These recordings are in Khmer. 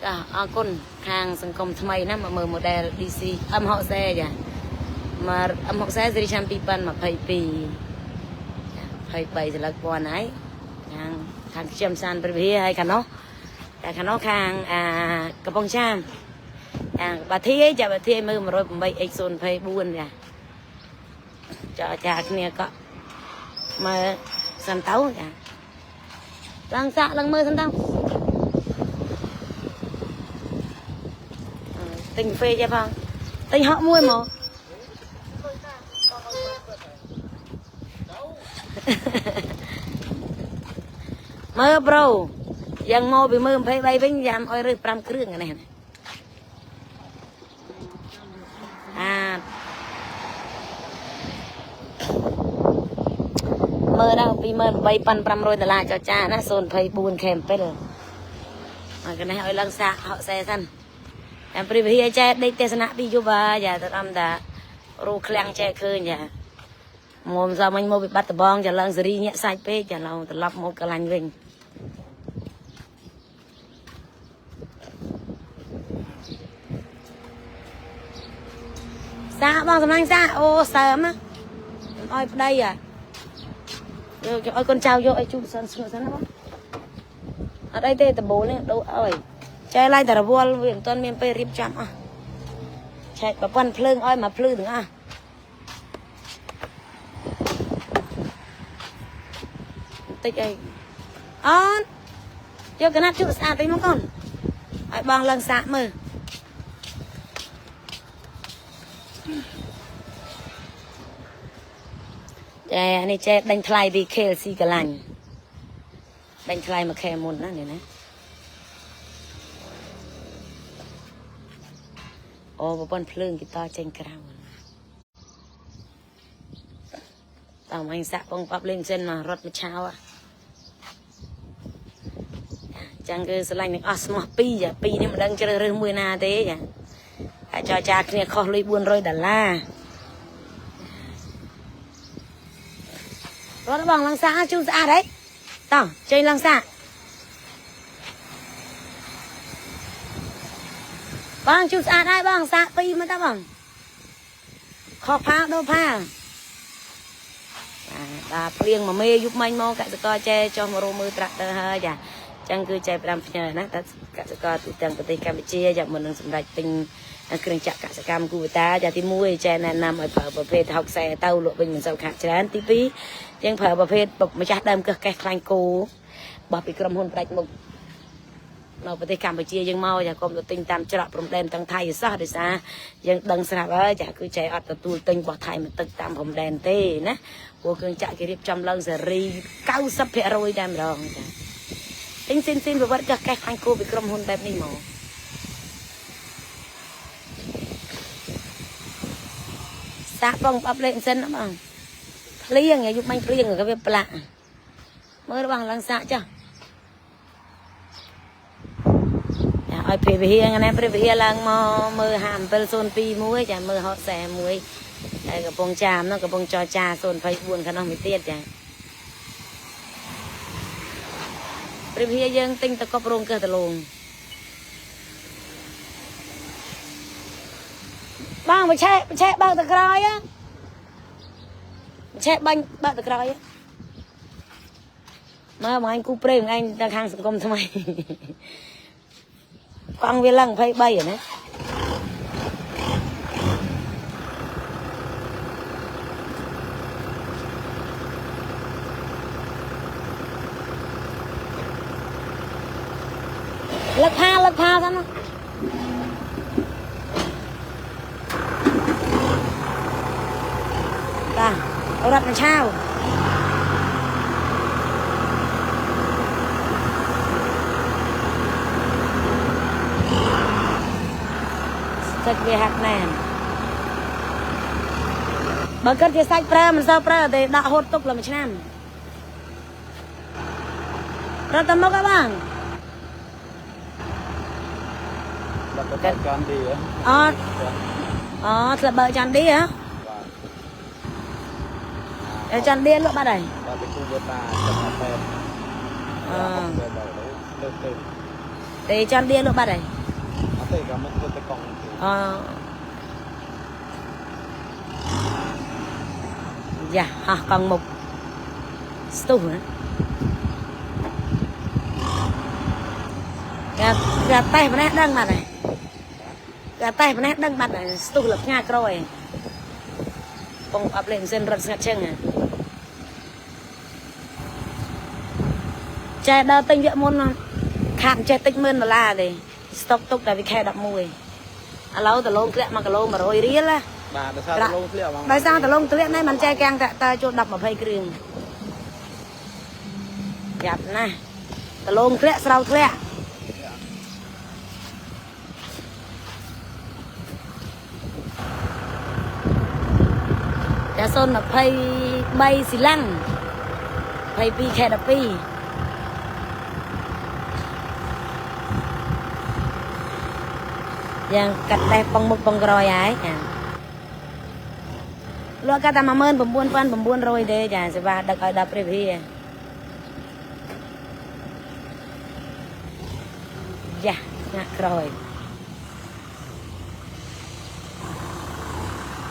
ចាអរគុណខាងសង្គមថ្មីណាមកមើល model DC M60 ចាមក M60 ស៊េរីឆ្នាំ2022ចា23សន្លឹកពាន់ហើយខាងខាងខ្ញុំសានព្រះវិហារហើយខាងនោះតែខាងនោះខាងអាកំពង់ចាមអាបាធីចាបាធីមើល 108X024 ចាចរចាគ្នាក៏មើលសិនទៅចាឡើងសាក់ឡើងមើលសិនទៅទិញកាហ្វេចេះផងទិញហក់មួយមកមើលប្រូយ៉ាងមកពីមើល23វិញយ៉ាំអុយរើស5គ្រឿងនេះអាមើលដល់28500ដុល្លារចចាណា024ខេម7ហើយកនេះឲ្យឡើងសាកហក់សែសិនតាមព្រះវិហារចែដេកទេសនៈពីយុបាយ៉ាទៅអំតារូឃ្លាំងចែឃើញយ៉ាមុំសាមិញមកពីបាត់ដបងចាឡើងសេរីញាក់សាច់ពេកចាឡើងត្រឡប់មកកលាញ់វិញសាបងសំឡាញ់សាអូសើមណាឲ្យប្តីអាយកឲ្យកូនចៅយកឲ្យជូតសិនស្ងួតសិនណាបងអត់អីទេដបូលនេះដូរឲ្យចែឡើងតែរវល់វាមិនទាន់មានពេលរៀបចំអស់ឆែកប្រព័ន្ធភ្លើងឲ្យមកភ្លឺទាំងអស់បន្តិចអីអូនយកកណាត់ជក់ស្អាតតិចមកកូនឲ្យបងឡើងសាកមើលចែនេះចែដេញថ្លៃពី KLC កលាញ់ដេញថ្លៃមួយខែមុនណានេះណាអូប្រព័ន្ធភ្លើងគេតចេញក្រៅតាមអញសាក់បងប៉ាប់លេងសិនមករត់មកឆាវចឹងគឺស្រឡាញ់នឹងអស់ស្មោះពីរចាពីរនេះមិនដឹងជ្រើសរើសមួយណាទេចាតែចរចាគ្នាខុសលុយ400ដុល្លាររត់បងឡើងសាជូនស្អាតហីតោះចេញឡើងសាបងជូនស្អាតហើយបងសាកពីរមកតើបងខុសផាដូរផាបាទភ្លៀងមួយមេយប់មិញមកកសិករចែចុះមករមើលត្រាក់ទ័រហើយចាចឹងគឺចែ5ផ្ញើណាតើកសិករទូទាំងប្រទេសកម្ពុជាចាមុននឹងសម្រេចទិញគ្រឿងចក្រកសិកម្មគូបតាចាទី1ចែណែនាំឲ្យប្រើប្រភេទ60ទៅលក់វិញមិនសូវខាតច្រើនទី2យើងប្រើប្រភេទម្ចាស់ដើមកឹះកេះខ្លាញ់គោបោះពីក្រុមហ៊ុនផ្ដាច់មុខនៅប្រទេសកម្ពុជាយើងមកចាកុំទៅទិញតាមច្រកព្រំដែនទាំងថៃអសោះដោយសារយើងដឹងស្រាប់ហើយចាគឺចែអត់ទទួលទិញបោះថៃមកទឹកតាមព្រំដែនទេណាព្រោះគ្រឿងចក្រគេរៀបចំឡើងសេរី90%តែម្ដងចាទិញស៊ីនស៊ីនប្រវត្តិកឹះកេះខ្លាញ់គោពីក្រុមហ៊ុនបែបនេះមកសាកបងអបលេខសិនណាបងភ្លៀងយប់បាញ់ភ្លៀងក៏វាប្រឡាក់មើលរបស់ឡើងសាកចាស់ឲ្យព្រះវិហារថ្ងៃព្រះវិហារឡើងមកមើល5702មួយចាមើល61ហើយកំពង់ចាមនោះកំពុងចរចា024ខាងនោះមួយទៀតចាព្រះវិហារយើងទិញតកប់រោងកឹះតលងបងបឆេបឆេបើកទៅក្រោយបឆេបាញ់បើកទៅក្រោយមើលមកអញគូព្រេងអញទៅខាងសង្គមថ្មីកង់វាឡើង23ណាលឹកផាលឹកផាសិនណាតារត់មកឆាវសាច់វាហាក់ណែនបើគិតជាសាច់ប្រើមិនសូវប្រើទេដាក់ហូតទុកលមួយឆ្នាំរត់ទៅមុខហ៎បង បាត់ទៅចាន់ឌីហ៎អត់អូធ្លាប់បើចាន់ឌីហ៎បាទចាន់ឌីលក់បាត់ហើយបាត់ទៅគូវតា78អឺទៅទេចាន់ឌីលក់បាត់ហើយ ទេក៏មិនធ្វើតែកង់ទេ អូយ៉ាហោះកង់មុខស្ទុះណាកាកាតេសម្នេះដឹងបាត់ហើយកាតេសម្នេះដឹងបាត់ហើយស្ទុះលផ្ងាក្រោយពងអប់លេខម៉ាស៊ីនរត់ស្ងាត់ចឹងហ៎ចែដើរទិញវគ្គមុនខាតចេះតិចម៉ឺនដុល្លារទេស្តុកទុកតែវាខែ11ឥឡូវដលងធ្លាក់1គីឡូ100រៀលណា បាទដោយសារដលងធ្លាក់បង ដោយសារដលងធ្លាក់នេះមិនចែកកាំងតាក់តើចូល10 20គ្រឿងយ៉ាប់ណាស់ដលងធ្លាក់ស្រោធ្លាក់ចា023ស៊ីឡាំង22ខែ12យ៉ាងកាត់តេះប៉ុងមុខប៉ុងក្រោយហើយចាលក់កាត់តែ19900ទេចាសេវាដឹកឲ្យដល់ព្រះវិហារយ៉ាងាក់ក្រោយ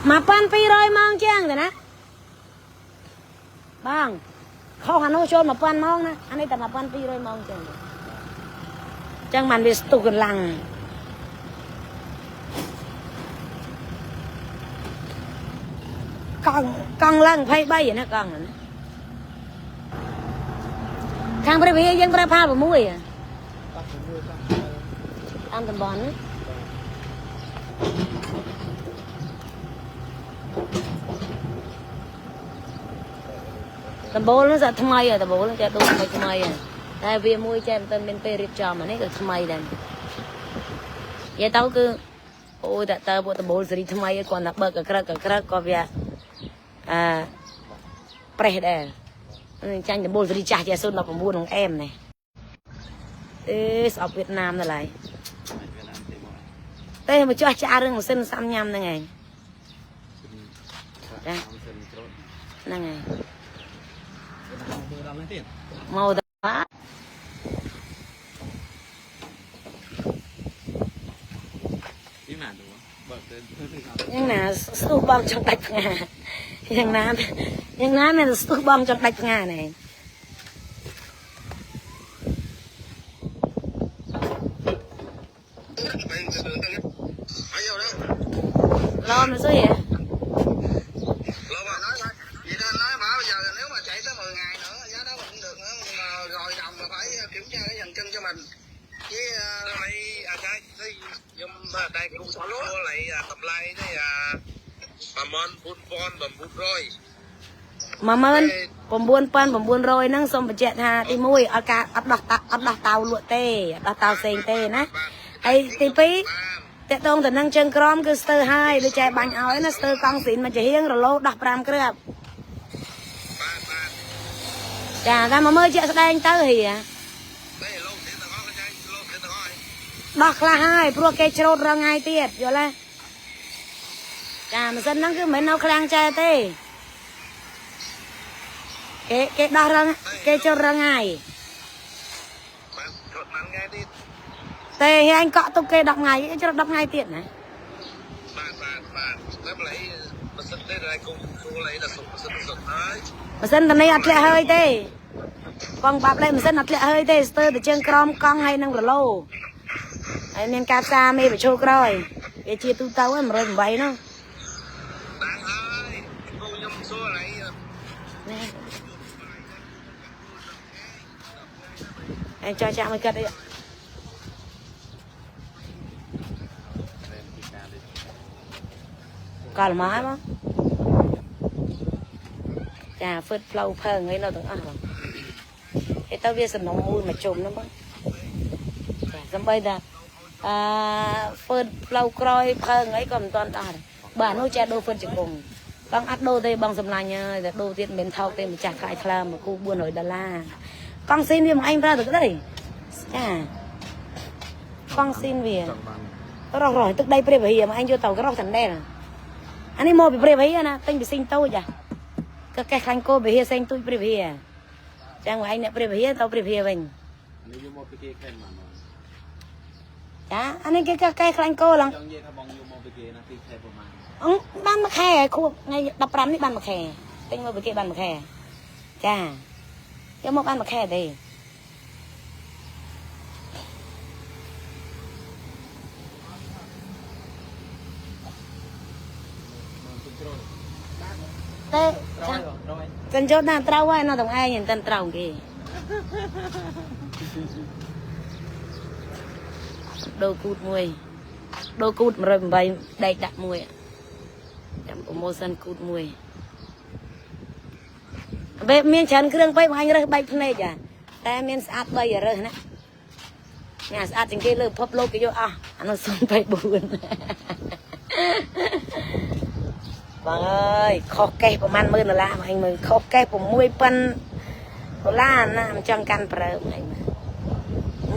1200ម៉ោងជាងទេណាបងខុសអានោះចូល1000ម៉ោងណាអានេះតែ1200ម៉ោងជាងចឹងបានវាស្ទុះកម្លាំងកង់កង់ឡើង23ណាកង់ណាខាងព្រះវិហារយើងប្រើផា6 តា6តា តាមតំបន់ណាដំបូលនោះសាក់ថ្មីហ៎ដំបូលនោះចេះដូរថ្មីថ្មីហ៎តែវាមួយចេះមិនទាន់មានពេលរៀបចំអានេះក៏ថ្មីដែរនិយាយទៅគឺអូយតែតើពួកដំបូលសេរីថ្មីឯងគាត់តែបើកកក្រើកកក្រើកក៏វាអឺប្រេះដែរនឹងចាញ់ដំបូលសេរីចាស់ជា019ក្នុងអែមនេះទេស្អប់វៀតណាមដល់ហើយ វៀតណាមទេបង ទេមកចោះចារឿងម៉ាស៊ីនសាំញ៉ាំហ្នឹងឯង ចាសិនច្រូត ហ្នឹងឯង វៀតណាមទៅដល់នេះទៀត មកដល់ ពីណាទៅបើទៅ យ៉ាងណាស្ទុះបងចង់ដាច់ផ្ងាយ៉ាងណាយ៉ាងណាមានស្ទុះបងចង់ដាច់ផ្ងានេះឡមស្អីហ៎ Lô bà nói thôi. Vậy nên nói bảo bây giờ nếu mà chạy tới 10 ngày nữa giá đó vẫn được nữa nhưng mà rồi đồng là phải kiểm tra cái dàn chân cho mình. Với lại à cái nhưng mà đây cũng có lại tầm lai đấy à bà mon bún bon bà bún rồi 19900ហ្នឹងសូមបញ្ជាក់ថាទី1អត់ការអត់ដោះតាអត់ដោះតៅលក់ទេអត់ដោះតៅផ្សេងទេណាហើយទី2តកតងទៅនឹងជើងក្រមគឺស្ទើហើយដូចចែបាញ់ឲ្យណាស្ទើកង់ស៊ីនមួយជាហៀងរលោដោះ5គ្រាប់ ba ba ចាតែមកមើលជាក់ស្ដែងទៅហៀ đây lô thế tao có cái trái lô thế tao có ដោះខ្លះហើយព្រោះគេច្រូតរងថ្ងៃទៀតយល់ទេចាម៉ាស៊ីនហ្នឹងគឺមិនមែននៅខ្លាំងចែទេគេគេដោះរងគេច្រូតរងថ្ងៃ mà thuật nắng nghe đi ទេហៀងកក់ទុកគេ10ថ្ងៃគេច្រូត10ថ្ងៃទៀតណា ba ba ba lấy lấy mà xin đây là cùng cô lấy là sụp xin sụp đấy ម៉ាស៊ីនតនេះអត់ធ្លាក់ហើយទេបងបាប់លេម៉ាស៊ីនអត់ធ្លាក់ហើយទេស្ទើរតែជើងក្រមកង់ហើយនឹងរលោហើយមានការផ្សារមេបញ្ឈរក្រោយវាជាទូទៅហ្នឹង108នោះ đáng ơi cô nhung xua lại នេះអញចោះចាក់មួយកាត់អី ពីការនេះ កលមកហើយបងចាហ្វឹតផ្លូវផើងអីនៅទាំងអស់បងគេទៅវាសំណុំមួយមកជុំហ្នឹងបងចាសំបីតាអឺហ្វឹតផ្លូវក្រោយផើងអីក៏មិនតាន់ដល់បាទនោះចេះដូរហ្វឹតជង្គង់បងអត់ដូរទេបងសម្លាញ់ហើយតែដូរទៀតមិនមែនថោកទេម្ចាស់ថ្លៃថ្លើមមកគូ400ដុល្លារកង់ស៊ីនវាមកឯងប្រើទៅក្តីចាកង់ស៊ីនវា ចង់បាន រស់រស់ទឹកដីព្រះវិហារមកឯងយកទៅក្រោះតណ្ដែលអានេះមកពីព្រះវិហារណាទិញពីសិងតូចអាក៏កេះខ្លាញ់គោវិហារសេងទូចព្រះវិហារចឹងមកឯងអ្នកព្រះវិហារទៅព្រះវិហារវិញ នេះយកមកពីគេខែមក ចាអានេះគេកែខ្លាញ់គោឡើង ចង់និយាយថាបងយកមកពីគេណាពីខែប្រហែល អឺបានមួយខែហើយខួបថ្ងៃ15នេះបានមួយខែទិញមកពីគេបានមួយខែចាយកមកបានមួយខែទេទេ ត្រូវត្រូវ សិនចូលណាត្រូវហើយនៅទាំងឯងមិនត្រូវគេដូរគូតមួយដូរគូត108ដែកដាក់មួយចាំប្រូម៉ូសិនគូតមួយបែបមានច្រើនគ្រឿងពេកបងអញរើសបែកភ្នែកអាតែមានស្អាត3ឲ្យរើសណាញ៉ាស្អាតជាងគេលើពិភពលោកគេយកអស់អានោះ024បងអើយខុសកេះប្រហែល10000ដុល្លារបងអញមើលខុសកេះ6000ដុល្លារណាមិនចង់កាន់ប្រើបងអញមើល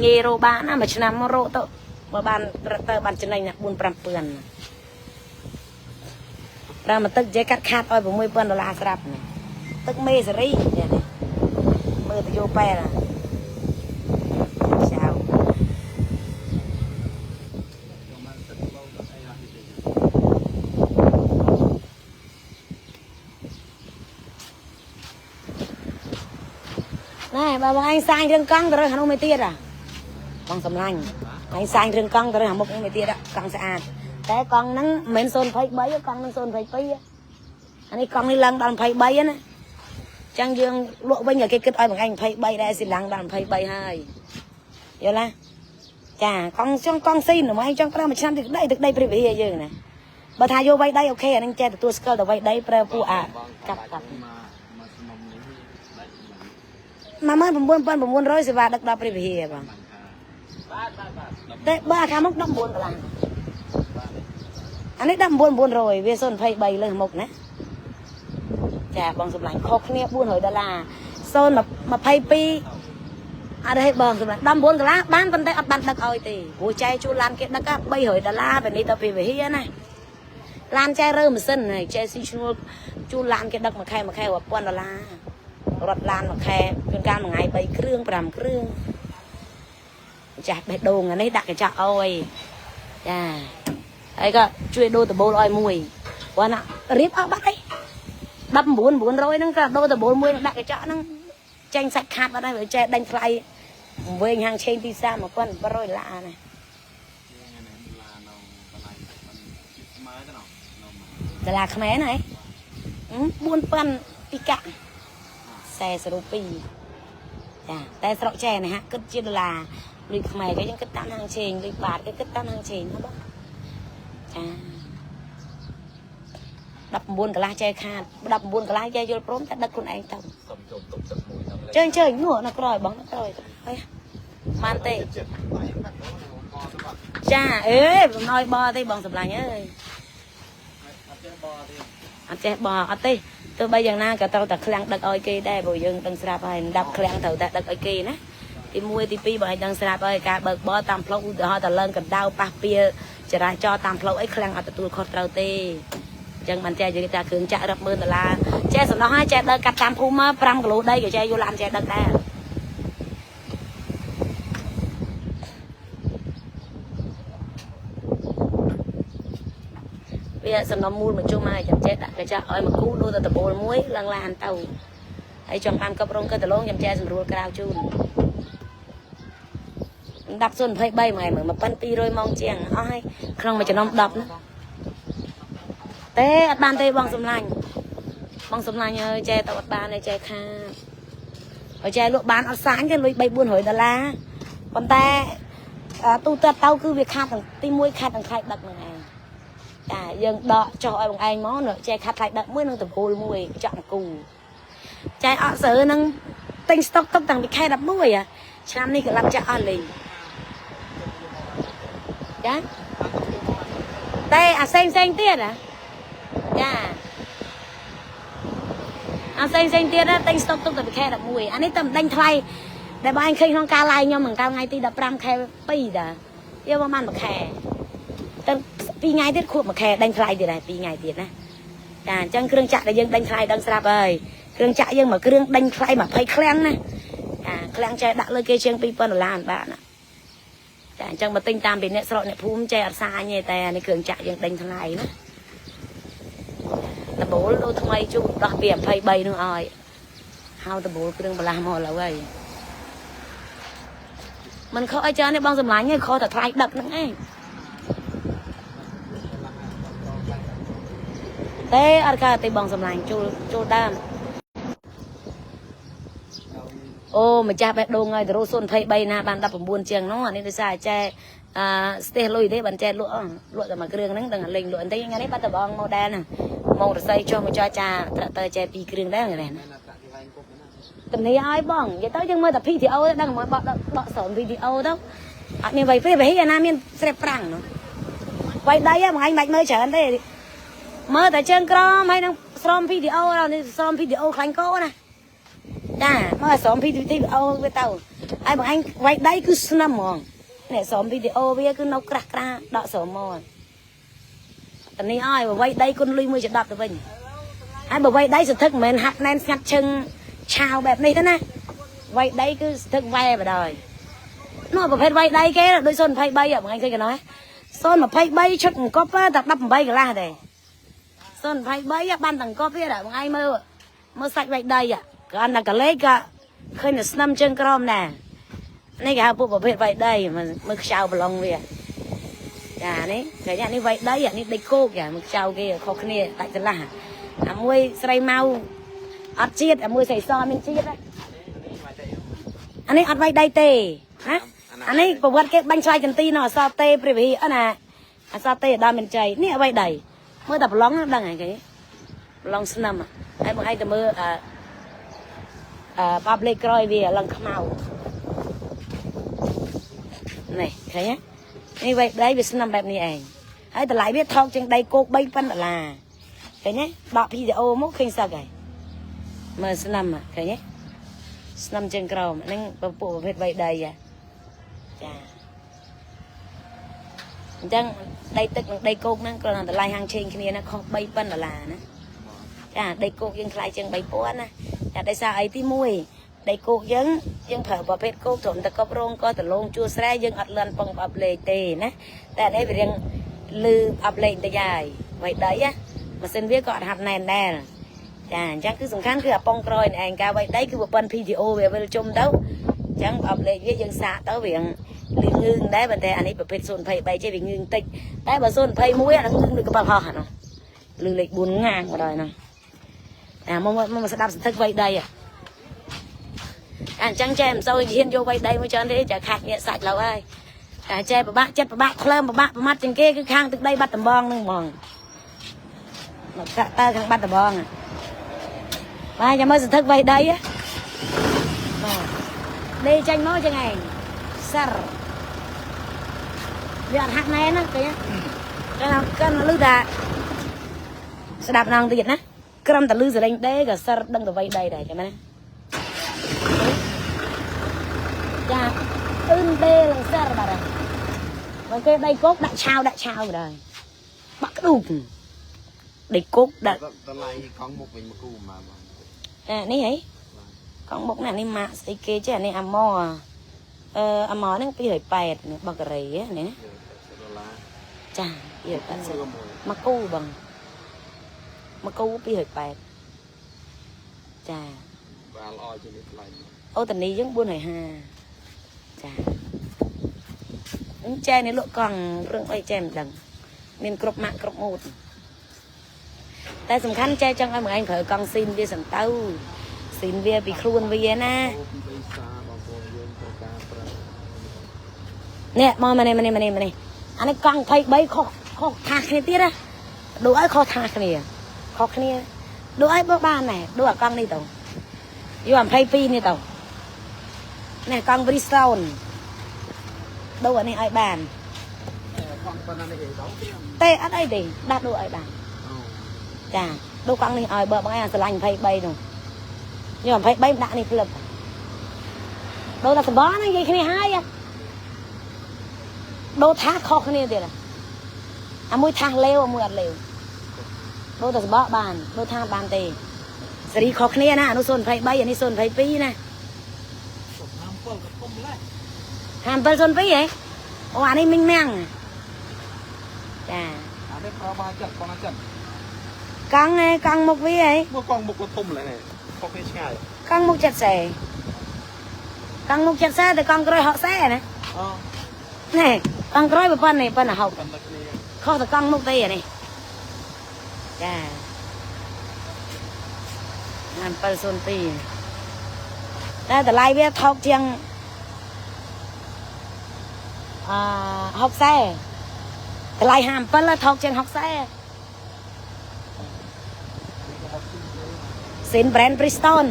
ងាយរកបានណាមួយឆ្នាំមករកទៅបើបានទៅបានចំណេញណា4 5000ប្រើមកទឹកនិយាយកាត់ខាតឲ្យ6000ដុល្លារស្រាប់នេះទឹកមេសេរីនេះមើលទៅយកបែរចៅណែបើបងឯងសាញរឿងកង់ទៅរើសអានោះមួយទៀតអាបងសម្លាញ់ឯងសាញរឿងកង់ទៅរើសអាមុខនេះមួយទៀតកង់ស្អាតតែកង់ហ្នឹងមិនមែន023កង់ហ្នឹង022អានេះកង់នេះឡើងដល់23ណាចឹងយើងលក់វិញឲ្យគេគិតឲ្យបងឯង23ដែរស៊ីឡើងដល់23ហើយយល់ណាចាកង់ចង់កង់ស៊ីនហ្មងចង់ប្រើមួយឆ្នាំទឹកដីទឹកដីព្រិវិហាយើងណាបើថាយកវៃដីអូខេអានឹងចេះទទួលស្គាល់តែវៃដីប្រើពួកអាកាប់កាប់19900សេវាដឹកដល់ព្រះវិហារបងតែបើអាខាងមុខ19ដុល្លារអានេះ19900វា023លើសមុខណាចាបងសម្លាញ់ខុសគ្នា400ដុល្លារ022អត់ទេបងសម្លាញ់19ដុល្លារបានប៉ុន្តែអត់បានដឹកឲ្យទេព្រោះចែជួលឡានគេដឹក300ដុល្លារពេលនេះទៅព្រះវិហារណាឡានចែរើម៉ាស៊ីនហើយចែស៊ីឈ្នួលជួលឡានគេដឹកមួយខែមួយខែរាប់ពាន់ដុល្លាររត់ឡានមួយខែជួនកាលមួយថ្ងៃ3គ្រឿង5គ្រឿងចាស់បេះដូងអានេះដាក់កញ្ចក់អោយចាហើយក៏ជួយដូរដបូលឲ្យមួយព្រោះណារៀបអស់បាត់អី19900ហ្នឹងក៏ដូរដបូលមួយដាក់កញ្ចក់ហ្នឹងចេញសាច់ខាតបាត់ហើយបើចេះដេញថ្លៃវែងហាងឆេងទីផ្សារ1700ដុល្លារណាដុល្លារខ្មែរណាហ៎4000ពីកាក់40រូពីចាតែស្រុកចែនេះហាក់គិតជាដុល្លារលុយខ្មែរគេយើងគិតតាមហាងឆេងលុយបាតគេគិតតាមហាងឆេងណាបងចា19កន្លះចែខាត19កន្លះចែយល់ព្រមតែដឹកខ្លួនឯងទៅ សុំចូលទុកទឹកមួយ ជើងជើងនោះនៅក្រោយបងនៅក្រោយហើយបានទេចាអេបំណយបទេបងសម្លាញ់អើយអត់ចេះបអត់ទេទោះបីយ៉ាងណាក៏ត្រូវតែឃ្លាំងដឹកឲ្យគេដែរព្រោះយើងដឹងស្រាប់ហើយដាប់ឃ្លាំងត្រូវតែដឹកឲ្យគេណាទី1ទី2បើឲ្យដឹងស្រាប់ហើយការបើកបរតាមផ្លូវឧទាហរណ៍តែឡើងកណ្ដៅប៉ះពៀចរាចរណ៍តាមផ្លូវអីឃ្លាំងអត់ទទួលខុសត្រូវទេអញ្ចឹងបានចេះនិយាយថាគ្រឿងចាក់រាប់ម៉ឺនដុល្លារចេះសំណោះហើយចេះដើរកាត់តាមភូមិមក5គីឡូដីក៏ចេះយកឡានចេះដឹកដែរវាសំណុំមូលមកជុំហើយចាំចេះដាក់កញ្ចក់ឲ្យមកគូដូរទៅដបូលមួយឡើងឡានទៅហើយចង់បានកប់រងកើដលងចាំចេះសម្រួលក្រៅជូន10:23ថ្ងៃមើល1200ម៉ោងជាងអស់ហើយក្នុងមួយចំណុំ10ណាទេអត់បានទេបងសម្លាញ់បងសម្លាញ់អើយចេះទៅអត់បានទេចេះខាតបើចេះលក់បានអត់សាញ់ទេលុយ3 400ដុល្លារប៉ុន្តែទូទៅទៅគឺវាខាតទាំងទី1ខាតទាំងថ្លៃដឹកហ្នឹងឯងចាយើងដកចុះឲ្យបងឯងមកចេះខាត់ថ្លៃដឹកមួយនឹងដបូលមួយកញ្ចក់គូចែអត់ស្រើនឹងទិញស្តុកទុកតាំងពីខែ11ឆ្នាំនេះក៏ឡាប់ចាក់អស់លេងចាតែអាផ្សេងផ្សេងទៀតណាចាអាផ្សេងផ្សេងទៀតណាទិញស្តុកទុកតាំងពីខែ11អានេះតែមិនដេញថ្លៃដែលបងឯងឃើញក្នុងការឡាយខ្ញុំកាលថ្ងៃទី15ខែ2តាយកមកបានមួយខែតែ2ថ្ងៃទៀតខួបមួយខែដេញថ្លៃទៀតដែរ2ថ្ងៃទៀតណាចាអញ្ចឹងគ្រឿងចាក់ដែលយើងដេញថ្លៃដឹងស្រាប់ហើយគ្រឿងចាក់យើងមកគ្រឿងដេញថ្លៃ20ឃ្លាំងណាចាឃ្លាំងចែដាក់លើគេជាង2000ដុល្លារបានណាចា អញ្ចឹងបើទិញតាមពីអ្នកស្រុកអ្នកភូមិចេះអត់សាញទេតែអានេះគ្រឿងចាក់យើងដេញថ្លៃណាដបូលដូរថ្មីជូតដោះពី23នោះឲ្យហៅដបូលគ្រឿងបន្លាស់មកឥឡូវហើយมันខុសអីច្រើនទេបងសម្លាញ់ទេខុសតែថ្លៃដឹកហ្នឹងឯងទេអត់កើតទេបងសម្លាញ់ជួលជួលដើមអូម្ចាស់បេះដូងហើយទៅរក023ណាបាន19ជាងនោះអានេះដោយសារចែអឺស្ទះលុយទេបានចែលក់លក់តែមួយគ្រឿងហ្នឹងដឹងតែលេងលក់បន្តិចថ្ងៃនេះបាត់តបង model ហ្នឹងម៉ោងរស័យចុះមកចរចាត្រាក់ទ័រចែពីរគ្រឿងដែរថ្ងៃនេះ មែនណាត្រាក់គេវែងគុកណា តំនីឲ្យបងនិយាយទៅយើងមើលតែ PTO ទៅដឹងមកបកដកស្រោម PTO ទៅអត់មានវៃពេលវេអាណាមានស្រេះប្រាំងនោះវៃដៃហ្នឹងមួយថ្ងៃមិនបាច់មើលច្រើនទេមើលតែជើងក្រមហើយនឹងស្រោម PTO នេះស្រោម PTO ខ្លាញ់កោណាចាមើលស្រោម PTO វាទៅហើយមួយថ្ងៃវៃដៃគឺស្នឹមហ្មងនេះស្រោម PTO វាគឺនៅក្រាស់ក្រាស់ដកស្រោមមកតំនីឲ្យវៃដៃគុណលុយមួយចដប់ទៅវិញហើយបើវៃដៃសន្ធឹកមិនមែនហាត់ណែនស្ងាត់ឈឹងឆាវបែបនេះទេណាវៃដីគឺស្ទឹងវ៉ែបដ ாய் នោះប្រភេទវៃដីគេដូច023ហ្នឹងថ្ងៃឃើញកណោះ023ឈុតអង្គប់តែ18កន្លះទេ023បានតែអង្គប់ទៀតថ្ងៃមើលមើលសាច់វៃដីគ្រាន់តែកលេក៏ឃើញតែស្នឹមជើងក្រោមដែរនេះគេហៅពួកប្រភេទវៃដីមើលខ្ចៅប្រឡងវាចានេះឃើញនេះវៃដីនេះដីគោកចាមើលខ្ចៅគេខុសគ្នាដាច់ចន្លោះអាមួយស្រីម៉ៅអត់ជាតិអាមួយស្រីសមានជាតិណាអានេះអត់វាយដីទេណាអានេះប្រវត្តិគេបាញ់ឆ្លៃចន្ទីនៅអសទេព្រះវិហារណាអសទេដល់មានជ័យនេះអត់វាយដីមើលតែប្រឡងដឹងហើយគេប្រឡងស្នឹមហើយបងឯងទៅមើលអឺអឺបាប់លេខក្រោយវាឡើងខ្មៅនេះឃើញទេនេះវាយដីវាស្នឹមបែបនេះឯងហើយតម្លៃវាថោកជាងដីគោក3000ដុល្លារឃើញទេដក PDO មកឃើញសឹកហើយមើលស្នឹមឃើញទេស្នឹមជើងក្រោមហ្នឹងពពួកប្រភេទវៃដីចាអញ្ចឹងដីទឹកនិងដីគោកហ្នឹងគ្រាន់តែតម្លៃហាងឆេងគ្នាណាខុស3000ដុល្លារណាចាដីគោកយើងថ្លៃជាង3000ណាចាដោយសារអីទី1ដីគោកយើងយើងប្រើប្រភេទគោកត្រឹមតែកប់រងក៏ដលងជួស្រែយើងអត់លន់ពងអប់លេខទេណាតែនេះវារៀងលឺអប់លេខបន្តិចហើយវៃដីណាម៉ាស៊ីនវាក៏អត់ហាប់ណែនដែរចាអញ្ចឹងគឺសំខាន់គឺអាប៉ុងក្រោយឯងការវៃដីគឺប្រព័ន្ធ PTO វាវិលជុំទៅអញ្ចឹងអប់លេខវាយើងសាកទៅវាលឺងឿងដែរប៉ុន្តែអានេះប្រភេទ023ចេះវាងឿងតិចតែបើ021អាហ្នឹងងឿងដូចកប៉ាល់ហោះអានោះលឺលេខ4ងាងមកដល់ហ្នឹងអាមកមកស្ដាប់សន្ធឹកវៃដីអាអញ្ចឹងចេះមិនសូវហ៊ានយកវៃដីមួយច្រើនទេចាខាត់ញាក់សាច់ឡើយហើយតែចេះពិបាកចិត្តពិបាកក្លើមពិបាកប្រមាត់ជាងគេគឺខាងទឹកដីបាត់ដំបងហ្នឹងហ្មងមកកាក់តើខាងបាត់ដំបងបាទចាំមើលសន្ធឹកវៃដីបាទដេកចេញមកចឹងឯងសរវាអត់ហាក់ណែនណាគេកាន់លឺតាស្ដាប់នងទៀតណាក្រំតែលឺសលេងដេក៏សរដឹងតែវៃដីដែរចាំណាចាអ៊ឺនដេឡើងសរបាទបើគេដីគោកដាក់ឆាវដាក់ឆាវបាទបាក់ក្ដុកដីគោកដាក់ តម្លៃកង់មុខវិញមកគូមកបង អានេះហីកង់មុខណានេះម៉ាក់ស្អីគេចេះអានេះអាម៉អឺអាម៉ហ្នឹង280នេះបករីនេះ ដុល្លារ ចា280មកគូបងមកគូ280ចា បាទល្អជាងនេះថ្លៃ អូតានីយើង450ចាអញ្ចែនេះលក់កង់រឿងអីចែមិនដឹងមានគ្រប់ម៉ាក់គ្រប់ម៉ូតតែសំខាន់ចែចង់ឲ្យមួយឯងប្រើកង់ស៊ីនវាសន្តៅស៊ីនវាពីខ្លួនវាណានេះមកមកនេះមកនេះមកនេះមកនេះអានេះកង់23ខុសខុសថាគ្នាទៀតណាដូរឲ្យខុសថាគ្នាខុសគ្នាដូរឲ្យបើបានដែរដូរអាកង់នេះទៅយក22នេះទៅនេះកង់ Bridgestone ដូរអានេះឲ្យបាន កង់ប៉ុណ្ណានេះ ទេអត់អីទេដាក់ដូរឲ្យបានចាដូរកង់នេះឲ្យបើបងឯងស្រឡាញ់23នោះយក23ដាក់នេះផ្លឹបដូរតែសបហ្នឹងនិយាយគ្នាហើយដូរថាខុសគ្នាទៀតអាមួយថាលេវអាមួយអត់លេវដូរតែសបបានដូរថាបានទេសេរីខុសគ្នាណាអានោះ023អានេះ022ណា 57ក៏ធំដែរ 5702ហ៎ អូអានេះមីងមាំងចា អានេះប្រើបានចិត្តបងចិត្ត កង់ឯងកង់មុខវាហី មកកង់មុខក៏ធំម្ល៉េះនេះខុសគ្នាឆ្ងាយក ង់មុខ70កង់មុខ70តែកង់ក្រោយ60ណា អូ នេះកង់ក្រោយប៉ុណ្ណេះប៉ុណ្ណេះ60 ប៉ុណ្ណឹងគ្នា ខុសតែកង់មុខទេអានេះចា702តែតម្លៃវាថោកជាងអឺ60តម្លៃ57ថោកជាង60សិន brand Bridgestone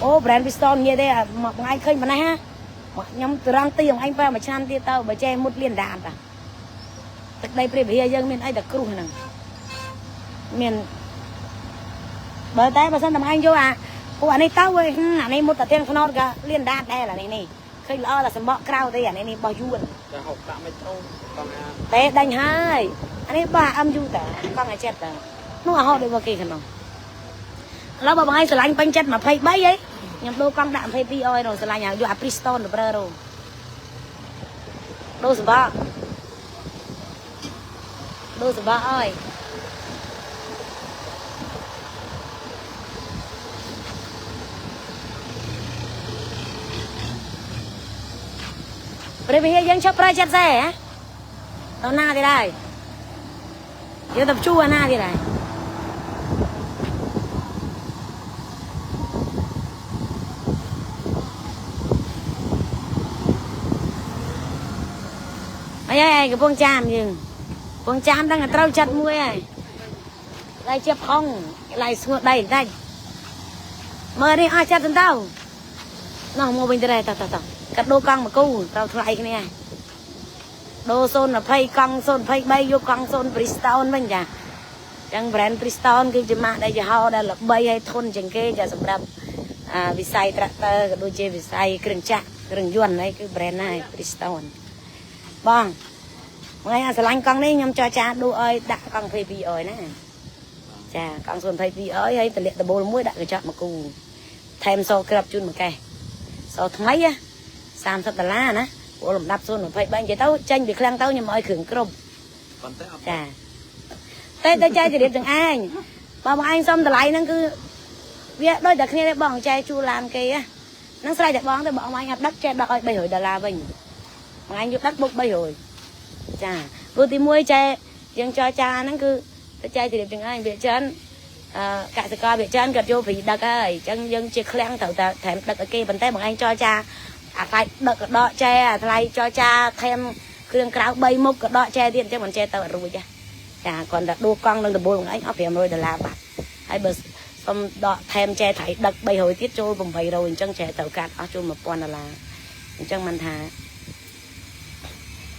អូ brand Bridgestone ងាយទេមួយថ្ងៃឃើញប៉ុណ្ណេះហ่าខ្ញុំត្រង់ទីអង្គឯងប្រើមួយឆ្នាំទៀតទៅបើចេះមុតលៀនដានតាទឹកដីព្រះវិហារយើងមានអីតែគ្រោះហ្នឹងមានបើតែបើសិនតែឯងយកអាអូអានេះទៅអានេះមុតតែទាំងថ្នោតក៏លៀនដាតដែរអានេះនេះឃើញល្អតែសម្បកក្រៅទេអានេះនេះបោះយួន តែហុកដាក់មិនចូលកង់អា តែដាញ់ហើយអានេះបោះ MU តាកង់អាចិត្តតានោះអាហោដូចមកគេក្នុងឥឡូវបើបងឯងស្រឡាញ់ពេញចិត្ត23ហីខ្ញុំដូរកង់ដាក់22អយរស្រឡាញ់យកអា Bridgestone ទៅប្រើរដូរសម្បកដូរសម្បកអើយព្រះវិហារយើងឈប់ប្រើចិត្តសេហ៎ទៅណាទៀតហើយយើងទៅជួអាណាទៀតហើយអីហើយកំពង់ចាមយើងកំពង់ចាមដឹងតែត្រូវចិត្តមួយហើយឡៃជាផុងឡៃស្ងួតដីបន្តិចមើលនេះអស់ចិត្តទៅនោះមកវិញទៅតតតកាត់ដូរកង់មកគូត្រូវថ្លៃគ្នាដូរ020កង់023យកកង់0 Bridgestone វិញចាចឹង brand Bridgestone គឺជាម៉ាកដែលយីហោដែលល្បីហើយធន់ជាងគេចាសម្រាប់វិស័យត្រាក់ទ័រក៏ដូចជាវិស័យគ្រឿងចក្រគ្រឿងយន្តអីគឺ brand ហើយ Bridgestone បងថ្ងៃអាស្រឡាញ់កង់នេះខ្ញុំចរចាដូរឲ្យដាក់កង់22អយណាចាកង់022អយហើយតម្លាក់ដបូលមួយដាក់កញ្ចក់មកគូថែមសក្រាប់ជូនមួយកេះសថ្មីណា30ដុល្លារណាព្រោះលំដាប់023និយាយទៅចេញពីឃ្លាំងទៅខ្ញុំឲ្យគ្រឿងគ្រប់ ប៉ុន្តែអត់ ចាតែទៅចែកជម្រាបទាំងឯងបើបងឯងសុំតម្លៃហ្នឹងគឺវាដូចតែគ្នាទេបងចែកជួលឡានគេហ្នឹងស្រេចតែបងទៅបងឯងអត់ដឹកចែកដឹកឲ្យ300ដុល្លារវិញបងឯងយកដឹកបុក300ចាព្រោះទី1ចែកយើងចរចាហ្នឹងគឺទៅចែកជម្រាបទាំងឯងវាច្រើនកសិករវាច្រើនគាត់យកព្រីដឹកហើយអញ្ចឹងយើងជាឃ្លាំងត្រូវតែថែមដឹកឲ្យគេប៉ុន្តែបងឯងចរចាអាថ្លៃដឹកក៏ដកចែអាថ្លៃចរចាថែមគ្រឿងក្រៅ3មុខក៏ដកចែទៀតអញ្ចឹងមិនចែទៅអត់រួចចាគ្រាន់តែដួកង់នឹងដបូលបងឯងអស់500ដុល្លារបាត់ហើយបើសុំដកថែមចែថ្លៃដឹក300ទៀតចូល800អញ្ចឹងចែត្រូវកាត់អស់ចូល1000ដុល្លារអញ្ចឹងមិនថា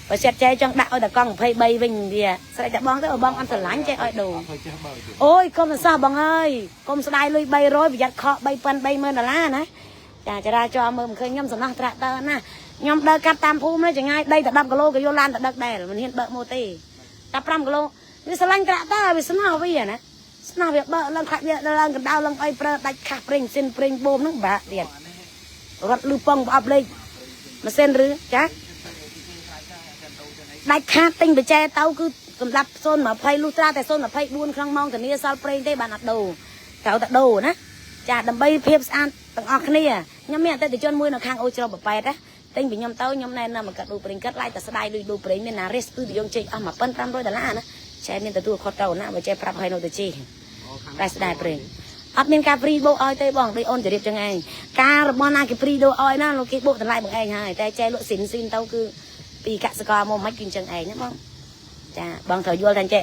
បើចិត្តចែចង់ដាក់ឲ្យតែកង់23វិញវាស្រេចតែបងទៅបងអត់ស្រឡាញ់ចែឲ្យដូរអូយកុំសោះបងអើយកុំស្ដាយលុយ300ប្រយ័ត្នខក3000 30000ដុល្លារណាចាចរាចរណ៍មើលមិនឃើញខ្ញុំសំណោះត្រាក់ទ័រណាខ្ញុំដើរកាត់តាមភូមិនេះចងាយដីតែ10គីឡូក៏យកឡានទៅដឹកដែរមិនហ៊ានបើកម៉ូទេតែ5គីឡូវាស្រឡាញ់ត្រាក់ទ័រវាស្នោវាណាស្នោវាបើកឡើងខាច់វាឡើងកណ្ដៅឡើងអីប្រើដាច់ខាស់ប្រេងស៊ីនប្រេងបូមហ្នឹងបាក់ទៀតរត់លឺប៉ុងប្រអប់លេខម៉ាស៊ីនឬចាដាច់ខាតទិញបច្ចេទៅគឺសម្រាប់020លុះត្រាតែ024ក្នុងម៉ោងធានាសល់ប្រេងទេបានអត់ដូរត្រូវតែដូរណាចាដើម្បីភាពស្អាតទាំងអស់គ្នាខ្ញុំមានអតិថិជនមួយនៅខាងអូជ្រោះប្រប៉ែតណាទិញពីខ្ញុំទៅខ្ញុំណែនាំមកកាត់ដូរប្រេងកាត់ឡាយតែស្ដាយលុយដូរប្រេងមានណារេសគឺយើងចេញអស់1500ដុល្លារណាចែមានទទួលខុសត្រូវណាបើចេះប្រាប់ឲ្យនៅទៅជីតែស្ដាយប្រេងអត់មានការព្រីបោកឲ្យទេបងដូចអូនជម្រាបចឹងឯងការរបស់ណាគេព្រីដូរឲ្យណាលោកគេបោកតម្លៃបងឯងហើយតែចេះលក់ស៊ីនស៊ីនទៅគឺពីកសិករមកមិនគឺអញ្ចឹងឯងណាបងចាបងត្រូវយល់ថាចេះ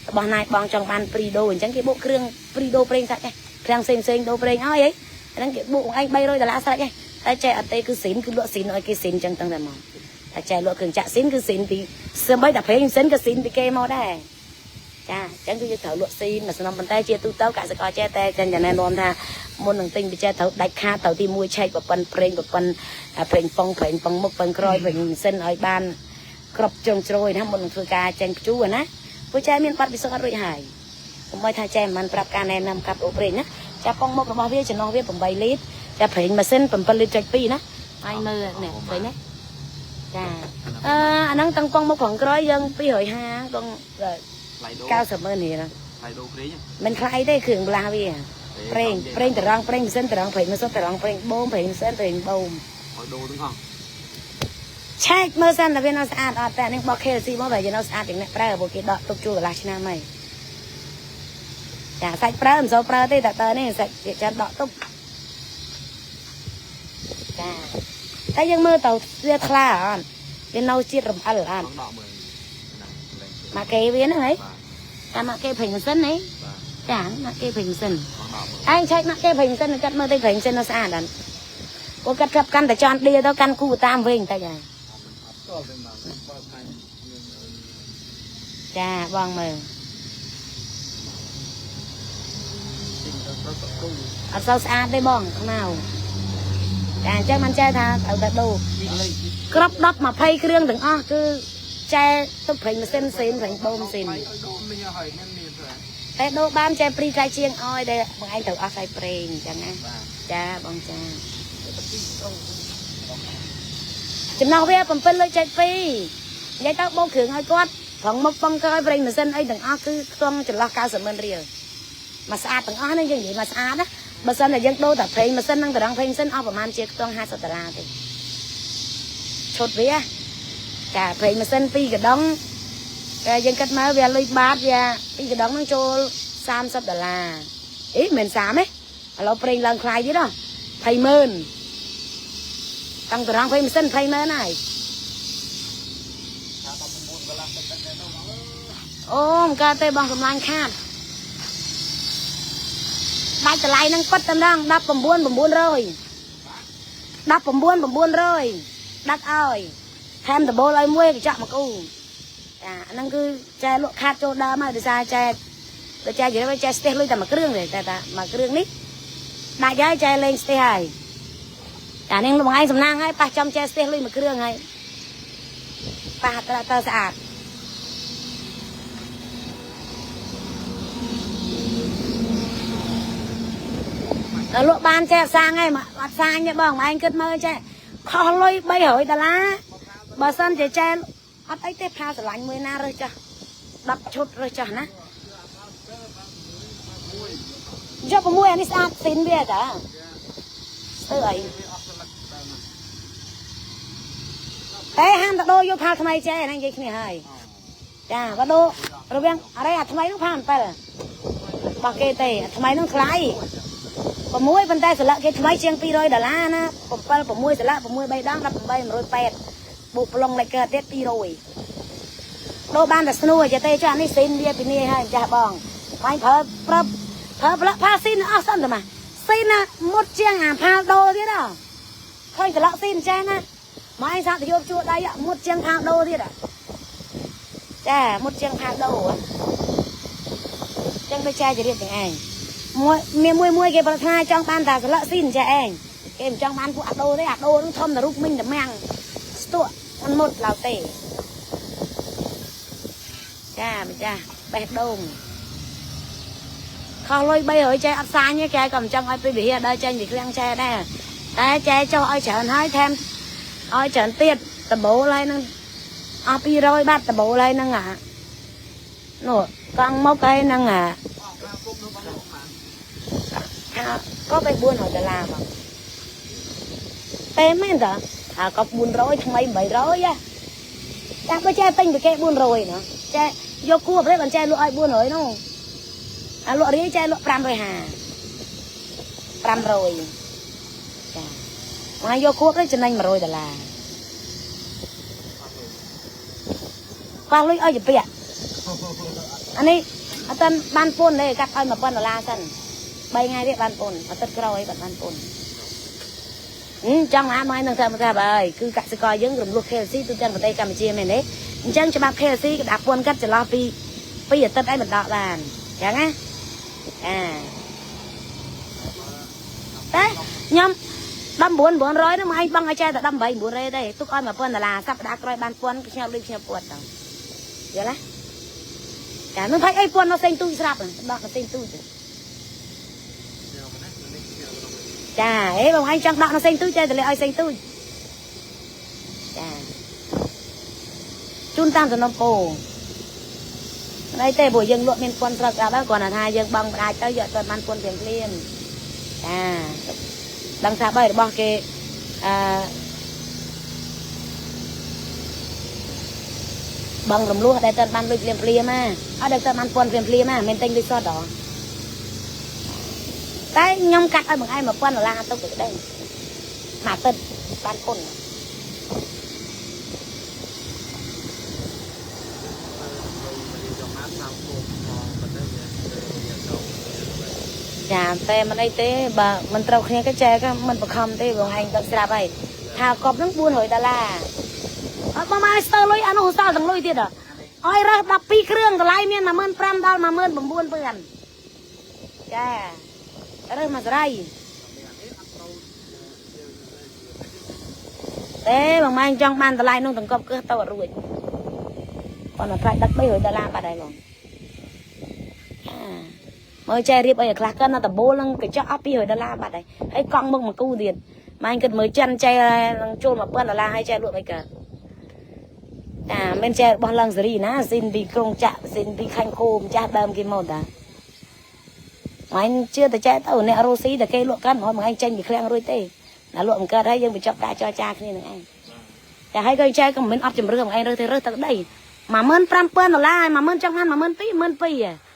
របស់ណាបងចង់បានព្រីដូអញ្ចឹងគេបោកគ្រឿងព្រីដូប្រេងសាច់ឯងឃ្លាំងផ្សេងផ្សេងដូរប្រេងឲ្យហីហ្នឹងគេបោកឯង300ដុល្លារស្រេចឯងតែចេះអត់ទេគឺស៊ីនគឺលក់ស៊ីនឲ្យគេស៊ីនអញ្ចឹងតាំងតែមកតែចេះលក់គ្រឿងចាក់ស៊ីនគឺស៊ីនពីសម្បីតែប្រេងស៊ីនក៏ស៊ីនពីគេមកដែរចាអញ្ចឹងគឺយើងត្រូវលក់ស៊ីនមកសំណុំប៉ុន្តែជាទូទៅកសិករចេះតែចាញ់ណែនាំថាមុននឹងទិញបច្ចេកត្រូវដាច់ខាតត្រូវទី1ឆែកប្រព័ន្ធប្រេងប្រព័ន្ធប្រេងប៉ុងប្រេងប៉ុងមុខប៉ុងក្រោយប្រេងស៊ីនឲ្យបានគ្រប់ជ្រុងជ្រោយណាមុននឹងធ្វើការចេញព្យួរណាព្រោះចែមានបាត់ពិសោធន៍រួចហើយកុំឲ្យថាចែមិនបានប្រាប់ការណែនាំកាប់អូប្រេងណាចាប៉ុងមុខរបស់វាចំណុះវា8លីត្រចាប្រេងម៉ាស៊ីន7លីត្រចុច2ណាហើយមើលនេះឃើញទេ ចាអឺអាហ្នឹងតាំងពងមកខាងក្រោយយើង250កង90ម៉ឺនរៀល ថ្លៃដូរប្រេង មិនថ្លៃទេគ្រឿងបន្លាស់វាប្រេងប្រេងត្រង់ប្រេងម៉ាស៊ីនត្រង់ប្រេងម៉ាស៊ីនត្រង់ប្រេងបូមប្រេងម៉ាស៊ីនប្រេងបូម ឲ្យដូរទាំងអស់ ឆែកមើលសិនតើវានៅស្អាតអត់តែនេះបោះ KLC មកបើយើងនៅស្អាតជាងអ្នកប្រើព្រោះគេដកទុកជួលកន្លះឆ្នាំហើយចាសាច់ប្រើមិនសូវប្រើទេតែតើនេះសាច់គេចាំដកទុកចាតែយើងមើលទៅវាថ្លាអត់វានៅជាតិរំអិលអត់ ដកមើល មកគេវាហ្នឹងហីតាមមកគេប្រេងម៉ាស៊ីនហីចាមកគេប្រេងម៉ាស៊ីនឯងឆែកមកគេប្រេងម៉ាស៊ីនកាត់មើលទៅប្រេងម៉ាស៊ីននៅស្អាតអត់ពួកកាត់កាប់កាន់តែចន់ឌៀទៅកាន់គូតាមវិញតែចាចាបងមើលអត់សូវស្អាតទេបងខ្មៅចាអញ្ចឹងមិនចេះថាត្រូវតែដូរគ្រប់10 20គ្រឿងទាំងអស់គឺចែទុកប្រេងម៉ាស៊ីនសេនប្រេងបូមសេនតែដូរបានចែព្រីថ្លៃជាងអយតែបងឯងត្រូវអស់ថ្លៃប្រេងអញ្ចឹងណាចាបងចាចំណោះវា7.2និយាយទៅបូកគ្រឿងឲ្យគាត់ប្រងមុខបងក្រោយប្រេងម៉ាស៊ីនអីទាំងអស់គឺខ្ទង់ចន្លោះ90ម៉ឺនរៀលមកស្អាតទាំងអស់ហ្នឹងយើងនិយាយមកស្អាតណាបើសិនតែយើងដូរតែប្រេងម៉ាស៊ីននិងត្រង់ប្រេងម៉ាស៊ីនអស់ប្រហែលជាខ្ទង់50ដុល្លារទេឈុតវាចាប្រេងម៉ាស៊ីន2កដងតែយើងគិតមកវាលុយបាតវា2កដងហ្នឹងចូល30ដុល្លារអីមិន30ទេឥឡូវប្រេងឡើងថ្លៃទៀតហ៎20ម៉ឺនតាំងត្រង់ប្រេងម៉ាស៊ីន20ម៉ឺនហើយអូមិនកើតទេបងកម្លាំងខាតដាច់តម្លៃហ្នឹងពិតតែម្ដង19,900 19,900ដាក់ឲ្យថែមដបូលឲ្យមួយកញ្ចក់មកគូចាអាហ្នឹងគឺចែលក់ខាតចូលដើមហើយដោយសារចែដូចចែនិយាយថាចែស្ទះលុយតែមួយគ្រឿងទេតែតែមួយគ្រឿងនេះដាច់ហើយចែលេងស្ទះហើយចានេះបងឯងសំណាងហើយប៉ះចំចែស្ទះលុយមួយគ្រឿងហើយប៉ះតើស្អាតដល់លក់បានចេះសាងហើយអត់សាងទេបងឯងគិតមើលចេះខុសលុយ300ដុល្លារបើសិនជាចែអត់អីទេផាស្រឡាញ់មួយណារើសចាស់10ឈុតរើសចាស់ណាយក6អានេះស្អាតស៊ីនវាតាស្ទើអីតែហាមទៅដូរយកផាថ្មីចេះហ្នឹងនិយាយគ្នាហើយចាបើដូររវាងអរិយអាថ្មីហ្នឹងផា7របស់គេទេអាថ្មីហ្នឹងថ្លៃ6ប៉ុន្តែស្លឹកគេថ្មីជាង200ដុល្លារណា7 6ស្លឹក6 3ដង18 180បូកប្លង់លេខកើតទៀត200ដូរបានតែស្នួរចេះទេចុះអានេះស៊ីនវាពីនេះហើយម្ចាស់បងបាញ់ប្រើប្រើប្រើផ្លាក់ផាស៊ីនអស់សិនតើម៉ាស៊ីនណាមុតជាងអាផាលដូរទៀតហ៎ឃើញស្លឹកស៊ីនចេះណាមកឯងសាកទៅយកជួដៃមុតជាងផាលដូរទៀតចាមុតជាងផាលដូរចឹងទៅចែកចរិតទាំងឯងមួយមានមួយមួយគេប្រាថ្នាចង់បានតែស្លឹកស៊ីនចេះឯងគេមិនចង់បានពួកអាដូរទេអាដូរនឹងធំតែរូបមីងតែមាំងស្ទក់មិនមុតឡើយទេចាម្ចាស់បេះដូងខុសលុយ300ចែអត់សាញទេគេក៏មិនចង់ឲ្យពីវិហារដើរចេញពីឃ្លាំងចែដែរតែចែចុះឲ្យច្រើនហើយថែមឲ្យច្រើនទៀតដបូលហើយនឹងអស់200បាត់ដបូលហើយនឹងអានោះកង់មុខហើយនឹងអាក៏ไป400ដុល្លារមកតែមែនតាអាក៏400ថ្មី800ហ៎តែបើចែទិញពីគេ400ណោះចែយកគួរប្រេបានចែលក់ឲ្យ400នោះអាលក់រាយចែលក់550 500ចាមកយកគួរទៅចំណេញ100ដុល្លារប៉ះលុយឲ្យជាពាក់អានេះអត់ទាន់បានពន្ធទេកាត់ឲ្យ1000ដុល្លារសិន3ថ្ងៃទៀតបានពន្ធអាទិត្យក្រោយបាត់បានពន្ធចង់អាមកនឹងថាមកថាបើអើយគឺកសិករយើងរំលោះ KLC ទូទាំងប្រទេសកម្ពុជាមែនទេអញ្ចឹងច្បាប់ KLC ក៏ដាក់ពន្ធកាត់ចន្លោះពី2អាទិត្យឯងមិនដកបានអញ្ចឹងណាអាតែខ្ញុំ19,900ហ្នឹងមកឯងបងឲ្យចែតែ18,900ទេទុកឲ្យ1000ដុល្លារសប្តាហ៍ក្រោយបានពន្ធខ្ញុំលុយខ្ញុំពួតដល់យល់ទេចានឹងផាច់អីពន្ធនៅសេងទូចស្រាប់ដោះទៅសេងទូចចាអេបងឯងចង់ដកនៅសេងទូចចេះតែលេឲ្យសេងទូចចា ជូនតាមសំណុំពោមិនអីទេព្រោះយើងលក់មានពន្ធស្រាប់ស្រាប់ហើយគ្រាន់តែថាយើងបង់ផ្ដាច់ទៅយកអត់បានពន្ធភ្លាមភ្លាមចាដឹងថាបើរបស់គេអឺបងរំលោះដែលតើបានលុយភ្លាមភ្លាមណាអត់ដែលតើបានពន្ធភ្លាមភ្លាមណាមិនទិញលុយសុទ្ធហ៎តែខ្ញុំកាត់ឲ្យបងឯង1000ដុល្លារទុកទៅក្តីមួយអាទិត្យបានពន្ធចាតែមិនអីទេបើមិនត្រូវគ្នាក៏ចែកមិនបខំទេបងឯងដឹកស្រាប់ហើយថាកប់ហ្នឹង400ដុល្លារអត់បងមកស្ទើលុយអានោះសល់ទាំងលុយទៀតអើយរើស12គ្រឿងតម្លៃមាន15000ដល់19000ចារើសមកសេរីទេបងម៉ែចង់បានតម្លៃនោះទាំងកប់គឺទៅអត់រួចគាត់មកថ្លៃដឹក300ដុល្លារបាត់ហើយបងមើលចែរៀបអីខ្លះកិនដបូលនឹងកញ្ចក់អស់200ដុល្លារបាត់ហើយហើយកង់មុខមកគូទៀតម៉ែគិតមើលចិនចែនឹងចូល1000ដុល្លារហើយចែលក់អីកើតតាមិនចែរបស់ឡើងសេរីណាស៊ីនពីក្រុងចាក់ស៊ីនពីខាញ់គោម្ចាស់ដើមគេមកតាម៉ែជឿតែចែទៅអ្នករ៉ូស៊ីតែគេលក់កាន់មកឯងចេញពីឃ្លាំងរួចទេណាលក់មិនកើតហើយយើងបញ្ចប់ការចរចាគ្នានឹងឯងតែហើយក៏ចែក៏មិនអត់ជំរឿឯងរើសទេរើសទឹកដី15000ដុល្លារ10000ចង់បាន12000 12000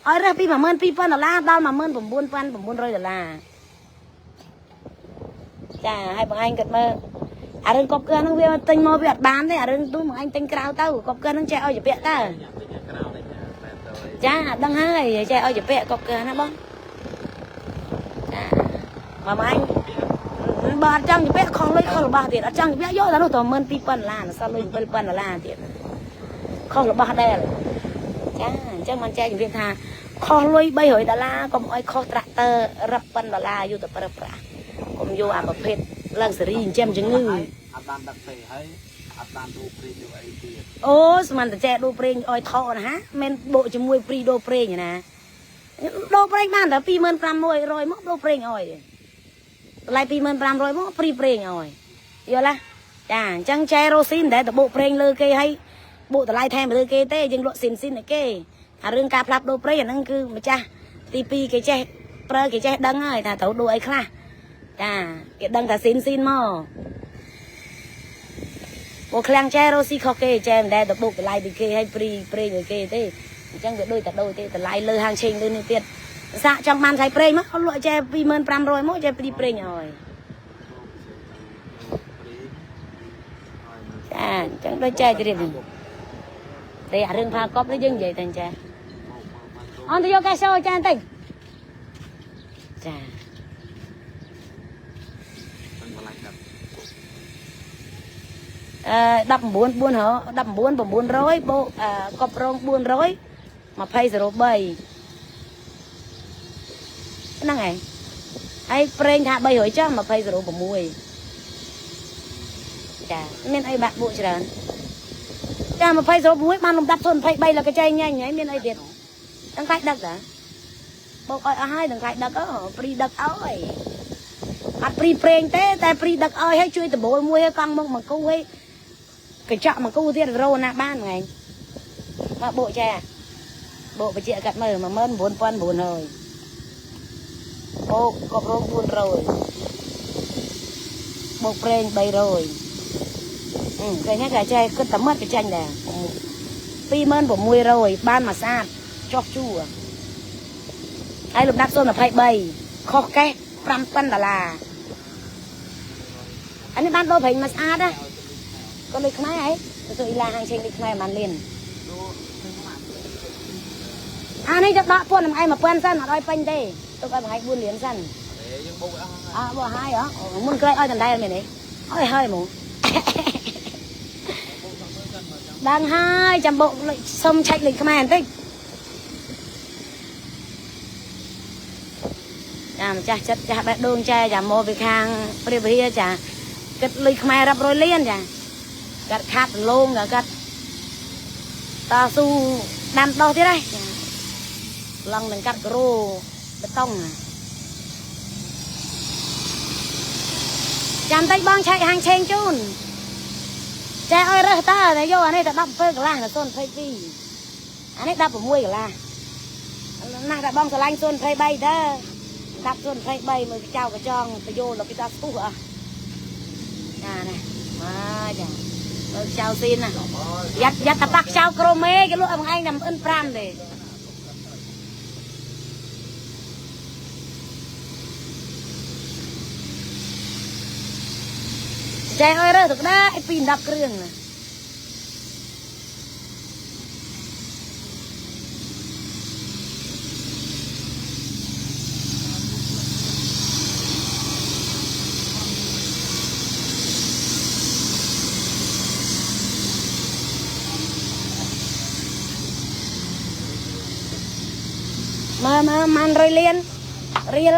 ឲ្យរើសពី12000ដុល្លារដល់19900ដុល្លារចាហើយបងឯងគិតមើលអារឿងកប់កើហ្នឹងវាទិញមកវាអត់បានទេអារឿងទូបងឯងទិញក្រៅទៅកប់កើហ្នឹងចេះឲ្យជពាក់តើចាដឹងហើយចេះឲ្យជពាក់កប់កើណាបងចាបងឯងបើអត់ចង់ជពាក់ខុសលុយខុសរបស់ទៀតអត់ចង់ជពាក់យកតែនោះទៅ12000ដុល្លារសល់លុយ7000ដុល្លារទៀតខុសរបស់ដែរចាអញ្ចឹងបានចែកជំរាបថាខុសលុយ300ដុល្លារកុំឲ្យខុសត្រាក់ទ័ររាប់ពាន់ដុល្លារយកទៅប្រើប្រាស់កុំយកអាប្រភេទឡើងសេរីចិញ្ចឹមជំងឺ អត់បានដឹកទេហើយអត់បានដូរប្រេងយកអីទៀត អូស្មានតែចែដូរប្រេងឲ្យថកណាហាមិនបូកជាមួយព្រីដូរប្រេងណាដូរប្រេងបានតែ25500មកដូរប្រេងឲ្យតម្លៃ25500មកព្រីប្រេងឲ្យយល់ទេចាអញ្ចឹងចែរ៉ូស៊ីមិនដែលទៅបូកប្រេងលើគេហើយបូកតម្លៃថែមលើគេទេយើងលក់ស៊ីនស៊ីនឲ្យគេអារឿងការផ្លាប់ដូរប្រេងអាហ្នឹងគឺម្ចាស់ទី2គេចេះប្រើគេចេះដឹងហើយថាត្រូវដូរអីខ្លះចាគេដឹងថាស៊ីនស៊ីនមកពួកឃ្លាំងចែរ៉ូស៊ីខុសគេចែមិនដែលទៅបុកតម្លៃពីគេឲ្យព្រីប្រេងឲ្យគេទេអញ្ចឹងវាដូចតែដូចទេតម្លៃលើហាងឆេងលើនេះទៀតសាក់ចង់បានថ្លៃប្រេងមកលក់ចែ25500មកចែព្រីប្រេងឲ្យចាអញ្ចឹងដូចចែជ្រាបទេអារឿងផាកប់នេះយើងនិយាយតែចាអនទៅយកកែសោចាបន្តិចចាអឺ19 400 19 900បូកកប់រង400 2003ហ្នឹងឯងហើយប្រេងថា300ចុះ2006ចាមានអីបាក់បួកច្រើនចា2006បានលំដាប់023លកចែងញ៉ាញ់ហើយមានអីទៀតទាំងកាច់ដឹកតាបូកឲ្យអស់ហើយទាំងកាច់ដឹកអូព្រីដឹកឲ្យអត់ព្រីប្រេងទេតែព្រីដឹកឲ្យហើយជួយដបូលមួយហើយកង់មុខមកគូហើយកញ្ចក់មកគូទៀតរោណាបានហ្នឹងឯងមកបូកចាបូកបច្ចៈកាត់មើល19900បូកកប់រង400បូកប្រេង300ឃើញហ្នឹងគេចេះគិតតែមាត់ក៏ចាញ់ដែរ26600បានមួយស្អាតចុះជួរហើយលំដាប់023ខុសកេះ5000ដុល្លារអានេះបានដូរប្រេងមួយស្អាតណាក៏លុយខ្មែរហីទៅអ៊ីឡាហាងឆេងលុយខ្មែរបានលៀនអានេះจะដកពន្ធនឹងឯង1000សិនអត់ឲ្យពេញទេទុកឲ្យមួយថ្ងៃ4លានសិន យើងបូកអស់ អើបូកហើយហ៎មុនក្រោយឲ្យដណ្ដែលមែនទេឲ្យហើយហ្មងដឹងហើយចាំបូកសុំឆែកលុយខ្មែរបន្តិចចាម្ចាស់ចិត្តចាស់បេះដូងចែចាមកពីខាងព្រះវិហារចាគិតលុយខ្មែររាប់រយលានចាកាត់ខាត់លងកាត់តស៊ូដាំដោះទៀតហើយចាឡងនឹងកាត់ក្រូបេតុងចាំតិចបងឆែកហាងឆេងជូន ចែឲ្យរើសតើតែយកអានេះតែ17កន្លះដល់022អានេះ16កន្លះណាស់តែបងស្រឡាញ់023តើ10 023មើលចៅកញ្ចងទៅយកដល់គេដល់ស្ទុះអស់ចានេះមកចាមើលចៅស៊ីនណាយ៉ាត់យ៉ាត់តបាក់ចៅក្រូមេគេលក់ឲ្យបងឯងតែ1 5ទេចែឲ្យរើសទឹកដែរពី10គ្រឿងណាមើលមើលម៉ាន100លានរៀល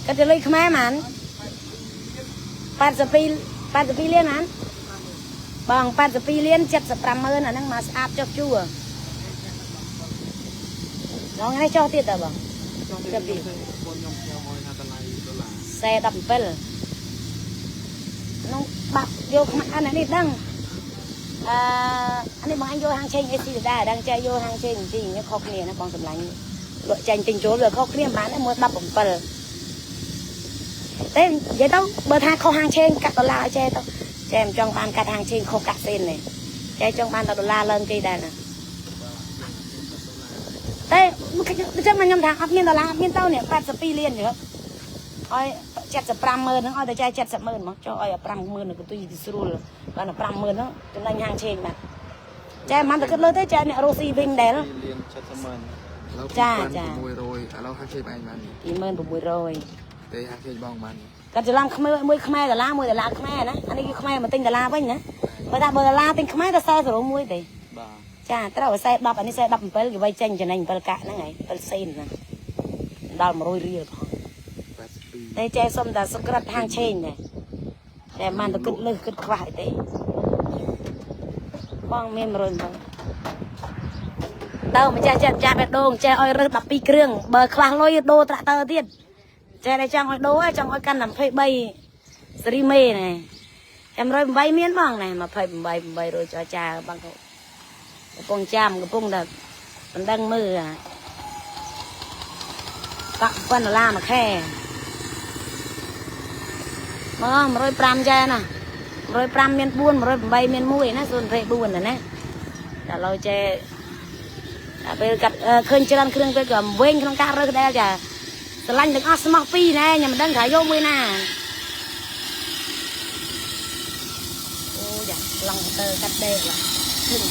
គាត់ទៅលុយខ្មែរម៉ាន82លានហ្នឹងបង82លាន75ម៉ឺនអាហ្នឹងមកស្អាតចុះជួរដល់ថ្ងៃចុះទៀតតើបង ចុះទៀតបងខ្ញុំខ្ញុំឲ្យថាតម្លៃដុល្លារ 47ក្នុងបាក់យកខ្មែរអានេះដឹងអឺអានេះបងអញយកហាងឆេងអេស៊ីដែរដឹងចេះយកហាងឆេងជីនេះខុសគ្នាណាបងសម្លាញ់លក់ចាញ់ទិញចូលវាខុសគ្នាបានមួយ17តែនិយាយទៅបើថាខុសហាងឆេងកាត់ដុល្លារឲ្យចេះទៅចេះមិនចង់បានកាត់ហាងឆេងខុសកាក់សេនទេចេះចង់បានតែដុល្លារឡើងគេដែរណាតែចាំខ្ញុំថាអត់មានដុល្លារអត់មានទៅនេះ82លានទេឲ្យ75ម៉ឺនហ្នឹងឲ្យតែចែក70ម៉ឺនមកចុះឲ្យ5ម៉ឺនកន្ទុយស្រួលបាន5ម៉ឺនហ្នឹងចំណេញហាងឆេងបាទចែមិនតែគិតលើទេចែអ្នករស់ស៊ីវិញដែរ លាន70ម៉ឺនឥឡូវ ចាចា 600ឥឡូវហាងឆេងឯងបាន 2600 ទេហាងឆេងបងបាន គាត់ច្រឡំខ្មែរមួយខ្មែរដុល្លារមួយដុល្លារខ្មែរណាអានេះគឺខ្មែរមកទិញដុល្លារវិញណាបើថាបើដុល្លារទិញខ្មែរតែ40មួយទេ បាទ ចាត្រូវឲ្យ40 10អានេះ47គេໄວចេញចំណេញ7កាក់ហ្នឹងហើយ7សេនណាដល់100រៀលផង 82 តែចេះសុំតែសក្រិតហាងឆេងដែរតែមិនទៅគិតលើសគិតខ្វះអីទេបងមាន100បងតើម្ចាស់ចាត់ចាស់បេះដូងចេះឲ្យរើស12គ្រឿងបើខ្វះលុយដូរត្រាក់ទ័រទៀតចេះតែចង់ឲ្យដូរចង់ឲ្យកាន់តែ23សេរីមេណែចាំ108មានបងណែ28 800ចរចាបងកំពុងចាំកំពុងតែបណ្ដឹងមើលកាក់7ដុល្លារមួយខែមក105ចែណា105មាន4 108មាន1ណា024ណាណាដល់ឡូវចេះដល់ពេលកាត់ឃើញច្រើនគ្រឿងពេលក៏វិញក្នុងការរើសដែរចាស្រឡាញ់ទាំងអស់ស្មោះពីរណែខ្ញុំមិនដឹងថាយកមួយណាអូចាឡង់ទៅកាត់ដេកឃើញ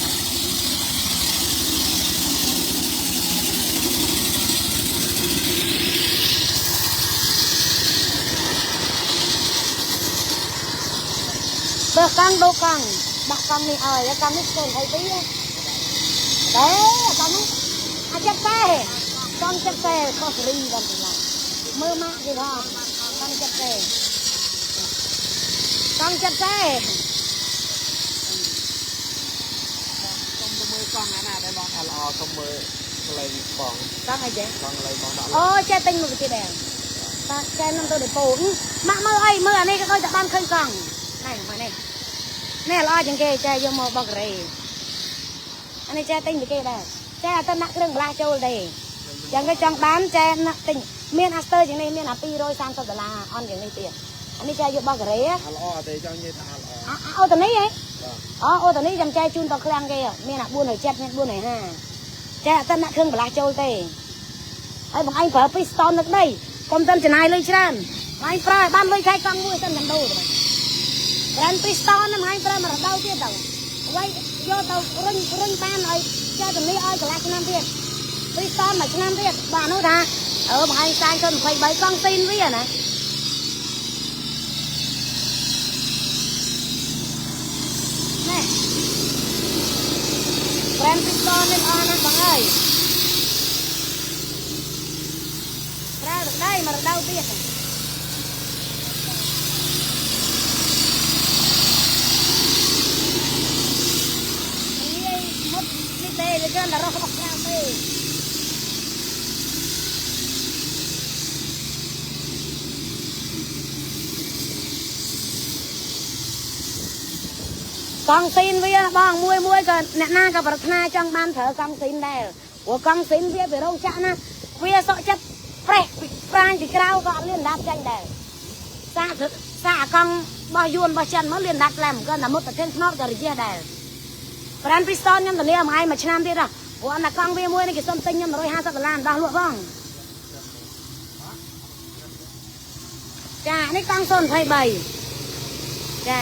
បើកង់ដូរកង់ដាក់កង់នេះឲ្យកង់នេះ022ដែរកង់នេះអាចចិត្តតែកង់ចិត្តតែខុសរីដល់កន្លងមើលម៉ាក់គេផងកង់ចិត្តតែកង់ចិត្តតែ សុំទៅមើលកង់ណាណាដែរបងថាល្អសុំមើលកន្លែងបង កង់អីចេះ កង់កន្លែងបងដាក់ អូចេះទិញមកពីដែរតាចេះនឹងទៅដេប៉ូម៉ាក់មើលអីមើលអានេះក៏ដូចតែបានឃើញកង់នេះមកនេះនេះល្អជាងគេចេះយកមកបកការ៉េអានេះចេះទិញពីគេដែរចេះអត់ទៅដាក់គ្រឿងបន្លាស់ចូលទេចឹងគេចង់បានចេះដាក់ទិញមានអាស្ទ័រជាងនេះមានអា230ដុល្លារអន់ជាងនេះទៀតអានេះចេះយកបកការ៉េ អាល្អទេចង់និយាយថាអាល្អ អូតានេះហ៎អូអូតានេះចាំចែជូនដល់ឃ្លាំងគេមានអា470មាន450ចេះអត់ទៅដាក់គ្រឿងបន្លាស់ចូលទេហើយបងឯងប្រើពីស្តននឹកដីកុំទៅចំណាយលុយច្រើនបងឯងប្រើឲ្យបានលុយខែកង់មួយសិនដល់ដូរទៅប្រានពីស្តនហ្នឹងឯងប្រើមករដូវទៀតទៅអ្វីយកទៅរុញរុញបានឲ្យចេះទៅនេះឲ្យកន្លះឆ្នាំទៀតពីស្តនមួយឆ្នាំទៀតបាទនោះថាអឺបងឯងសាញទៅ23កង់ស៊ីនវាណានេះប្រានពីស្តននេះអស់ណាស់បងអើយប្រើរដូវមករដូវទៀតមុតនេះទេវាគ្រាន់តែរស់របស់ក្រៅទេ កង់ស៊ីនវាបងមួយមួយក៏អ្នកណាក៏ប្រាថ្នាចង់បានប្រើកង់ស៊ីនដែរព្រោះកង់ស៊ីនវាពីរោងចក្រណាវាសុកចិត្តប្រេះប្រាញពីក្រៅក៏អត់លៀនដាប់ចាញ់ដែរសាកសាកអាកង់របស់យួនរបស់ចិនមកលៀនដាប់ក្លែមក៏តែមុតតែធានខ្នោតក៏រយះដែរប្រានពីស្តនខ្ញុំធានាមួយឯងមួយឆ្នាំទៀតហ៎ព្រោះអាកង់វាមួយនេះគេសុំទិញខ្ញុំ150ដុល្លារដោះលក់បងចានេះកង់023ចា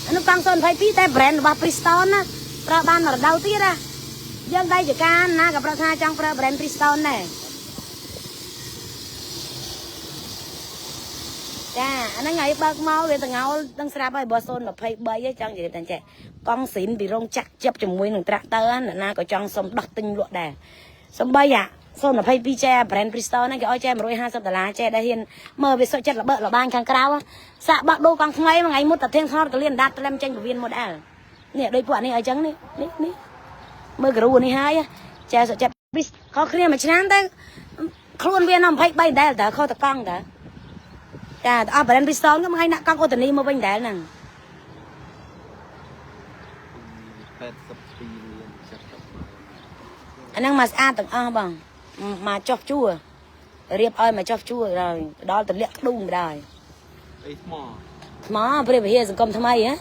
អានោះកង់022តែ brand របស់ Bridgestone ណាប្រើបានមួយរដូវទៀតណាយើងដៃចការណាក៏ប្រាថ្នាចង់ប្រើ brand Bridgestone ដែរចាអាហ្នឹងហើយបើកមកវាតងោលដឹងស្រាប់ហើយបើ023ឯងចង់និយាយតែចេះកង់ស៊ីនពីរោងចក្រជិបជាមួយនឹងត្រាក់ទ័រណាណាក៏ចង់សុំដោះទិញលក់ដែរសំបីអា022ចែ brand Bridgestone ហ្នឹងគេឲ្យចែ150ដុល្លារចែដែលហ៊ានមើលវាសុខចិត្តល្បើកល្បាញខាងក្រៅសាក់បាក់ដូរកង់ថ្មីមួយថ្ងៃមុតតែធានខ្នោតក៏លៀនដាត់ក្លែមចេញពវៀន model នេះដូចពួកអានេះអីចឹងនេះនេះនេះមើលគ្រូនេះហើយចែសុខចិត្តខុសគ្នាមួយឆ្នាំទៅខ្លួនវានៅ23ដែរតើខុសតកង់តើចាអស់ brand Bridgestone ក៏មួយថ្ងៃដាក់កង់អូតានីមកវិញដែរហ្នឹង 82លាន70ម៉ឺន អាហ្នឹងមកស្អាតទាំងអស់បងមកចុះជួររៀបឲ្យមកចុះជួរដល់ដល់ទលាក់ក្ដុងបណ្ដោយ អីថ្ម ថ្មព្រះវិហារសង្គមថ្មីហ៎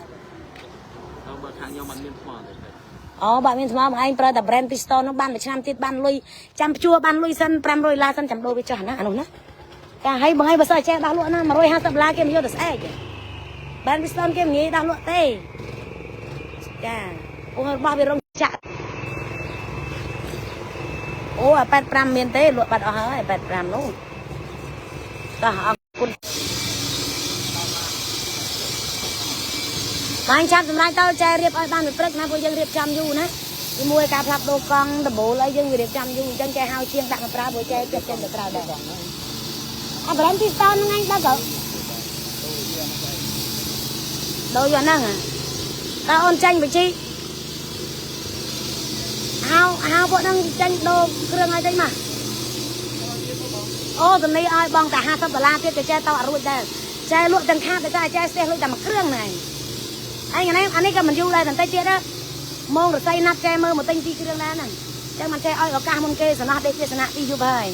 ដល់បើខាងខ្ញុំអត់មានថ្មទេ អូបើមានថ្មបងឯងប្រើតែ brand Bridgestone នោះបានមួយឆ្នាំទៀតបានលុយចាំជួបានលុយសិន500ដុល្លារសិនចាំដូរវាចុះណាអានោះណាចាហើយបងឯងបើសិនចេះដោះលក់ណា150ដុល្លារគេមិនយកទៅស្អែក brand Bridgestone គេមិនងាយដោះលក់ទេចាអូរបស់វារងចាក់អូអា85មានទេលក់បាត់អស់ហើយ85នោះតោះអរគុណបានចាប់សម្រាប់ទៅចែរៀបឲ្យបានមួយព្រឹកណាពួកយើងរៀបចំយូរណាជាមួយការផ្លាប់ដូរកង់ដំបូលអីយើងវារៀបចំយូរអញ្ចឹងចែហៅជាងដាក់មកប្រើព្រោះចែចិត្តចេញទៅក្រៅដែរអាប្រេនទីស្តនហ្នឹងឯងដល់ទៅដូរយកហ្នឹងតើអូនចាញ់បញ្ជីហៅហៅពួកហ្នឹងចាញ់ដូរគ្រឿងឲ្យចេញមកអូសំនេះឲ្យបងតែ50ដុល្លារទៀតក៏ចែទៅអត់រួចដែរចែលក់ទាំងខាតតែចែស្ទះលុយតែមួយគ្រឿងហ្នឹងឯងឯនេះអានេះក៏មិនយូរដែរបន្តិចទៀតណាម៉ោងរស័យណាត់ចែមើលមកទិញពីគ្រឿងដែរហ្នឹងចឹងមិនចេះឲ្យឱកាសមុនគេសំណោះដេកទេសនៈពីយប់ហើយ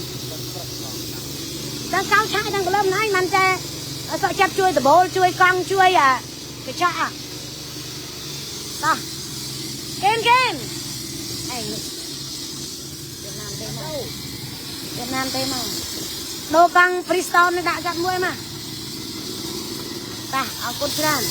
ដល់កៅឆាយដល់កលឹមហ្នឹងមិនចេះសក់ចាប់ជួយដបូលជួយកង់ជួយអាកញ្ចក់តោះកេនកេនឯងវៀតណាមទេមកវៀតណាមទេមកដូរកង់ Bridgestone នេះដាក់កាត់មួយមកតោះអរគុណច្រើន